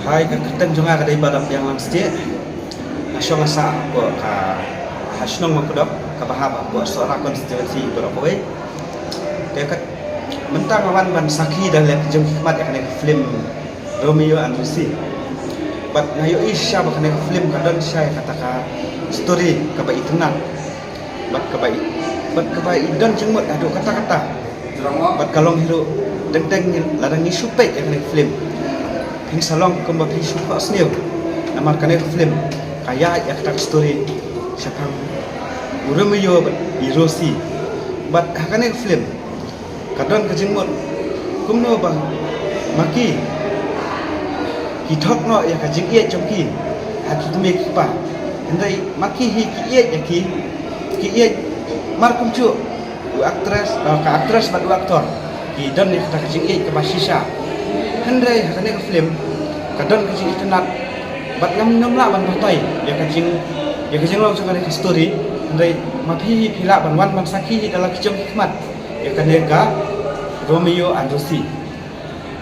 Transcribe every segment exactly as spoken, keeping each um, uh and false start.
Hai, ka kyrteng jong nga ka dei Bah Dambiang Langstieh. Nga shong nga sah hapoh ka, ha shnong Mawkdok, kaba hap hapoh Sohra constituency baroh kawei. Te ka, mynta nga wan ban sakhi da la ki jong ki khmat ïa kane ka film Romeo and Rosie. Bad nga ïohi shisha ba kane ka film ka don shisha ïa kata ka story kaba itynnad. Bad kaba i, bad kaba i don jingmut haduh katta katta. Bad ka long hi ruh, teng teng lada ngi shu peit ïa kane ka film, phin sa long kumba phi shu kwah sniew. Namar kane ka film ka ïaid ïa kata ka story shaphang u Romeo bad i Rosie. Bad ha kane ka film ka don ka jingmut kumno ba ma ki ki thok noh ïa ka jingïeit jong ki ha ki kmie ki kpa. Hynrei ma ki hi ki ïeit ïa ki, ki ïeit mar kumjuh u actress, eh, ka actress bad u actor ki don ïa kata ka jingïeit kaba shisha. Hynrei ha kane ka film ka don ka jingitynnad bad ngam, ngam lah ban batai ïa ka jing, ïa ka jinglong jong kane ka story. Hynrei ma phi hi phi lah ban wan ban sakhi hi da la ki jong ki khmat ïa kane ka Romeo and Rosie.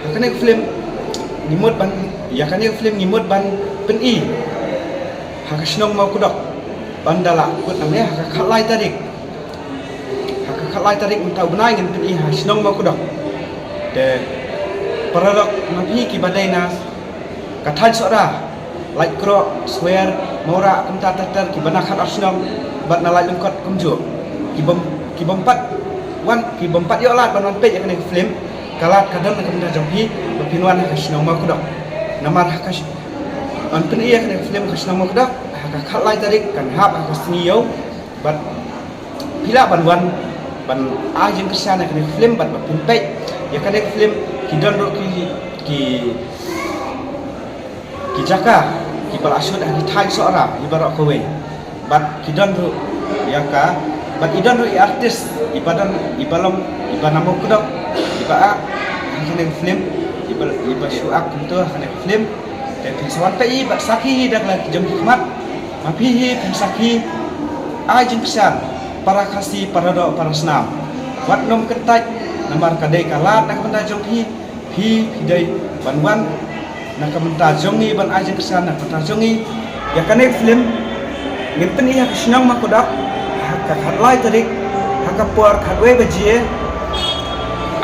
Ha kane ka film ngi mut ban, ïa kane ka film ngi mut ban pyni ha ka shnong Mawkdok ban da la kut nangne ha ka khatlai tarik. Ha ka khatlai tarik mynta u bnai ngin pyni ha shnong Mawkdok. Te para lok ma phi kiba dei na ka thaiñ Sohra, Laitkroh, Swer, Mawrah, kumta ter ter kiba na khatar shnong bad na Laitlyngkot kumjuh. Ki bym, ki bym pat wan, ki bym pat ïoh lad ban wan peit ïa kane ka film, ka lad ka don na ka bynta jong phi ba phin wan ha ka shnong Mawkdok. Namar ha ka sh-, ban pyni ïa kane ka film ha ka shnong Mawkdok ha ka khatlai tarik kan hap ha ka sngi Ïew bad phi lah ban wan ban ai jingkyrshan ïa kane ka film bad ba phin peit ïa kane ka film. Ki don ruh ki, ki, ki jaka kiba la shoot ha ki thaiñ Sohra hi baroh kawei. Bad ki don ruh ïa ka, bad i don ruh i artist iba don, iba long, iba na Mawkdok, iba act ha kane ka film, iba, iba shu act kumto ha kane ka film. Te phin sa wan peit bad sakhi hi da la ki jong ki khmat. Ma phi hi phin sakhi, ai jingkyrshan para Khasi, para doh, para snam. Wat nym kyntait namar ka dei ka lad na ka bynta jong phi. Phi, phi dei ban wan na ka bynta jong ngi, ban ai jingkyrshan na ka bynta jong ngi. Ïa kane ka film ngin pyni ha ka shnong Mawkdok ha ka khatlai tarik ha ka por khatwei baje,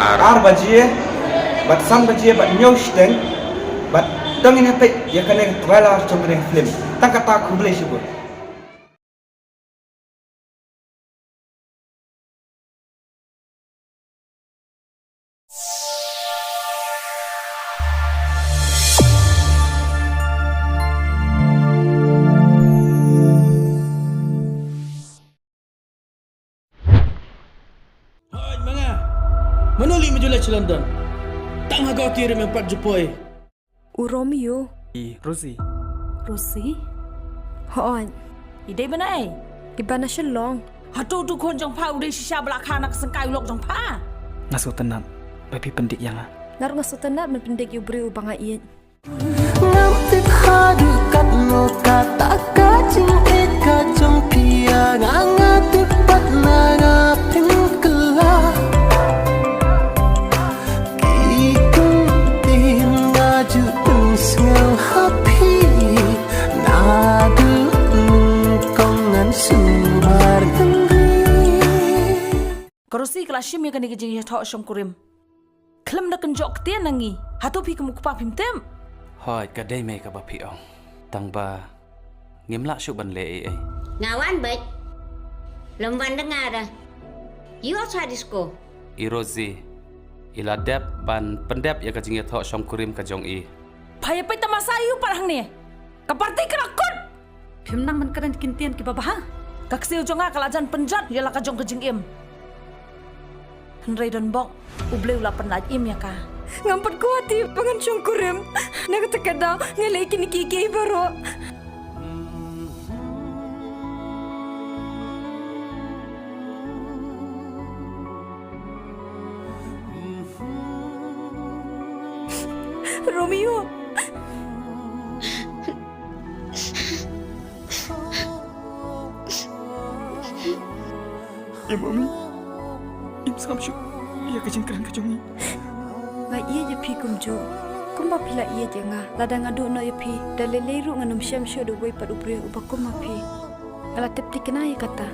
ar baje bad san baje bad hynñiew shiteng. Bad to ngin ïa peit ïa kane ka trailer jong kane ka film. Tang kata, khublei shibun. Hoi, ma nga. Mano lei me ju leit sha London? Tang ha ka kyrem em pat ju poi. U Romeo. I Rosie. Rosie? Hooid. I dei bnai? Iba na Shillong. Hato u khun jong pha u dei shisha ba la kha na ka syngkai u lok jong pha? Nga sngewtynnat ba phi pyndik ïa nga. Nga ruh nga sngewtynnat ban pyndik ïa u briew uba nga ïeit. Ngam tip haduh katno kata ka jingïeit ka jong phi ïa nga, nga tip pat na nga pynkylla. Ki kyntien nga ju pynsngew ha phi naduh nyngkong ngan sumar hynrei. Ka Rosie ka la shim ïa kane ka jingïathoh shongkurim. Khlem da kynjoh ktien na ngi. Hato phi kum u kpa phim tip? Hooid, ka dei me kaba phi ong. Tang ba ngim lah shuh ban leh ei ei. Nga wan beit. Lem wan da nga da. Ïoh sa disco. I Rosie i la dep ban pyndep ïa ka jingïathoh shongkurim ka jong i. Pha ïa peit tamasa ïa u pat hangne. Ka party ka la kut. Phim nang ban kren ki kyntien kiba bha. Ka ksiew jong nga ka la jan pynjot ïa la ka jong ka jingim. Hynrei don bok, U Blei u la pynlait im ïa ka. Ngam pat kwah ti ba ngan shongkurim. Na kata ka daw nga leh kine kiei kiei baroh. Romeo. Ïa mummy, im sngap shuh ïa ka jingkren ka jong ngi. Nga ïeit ïa phi kumjuh. kumba phi la ïeit ïa nga. Lada nga duh noh ïa phi, da lei lei ruh ngan ym shem shuh da uwei pat u briew uba kum ma phi. Nga la tip thikna ïa kata.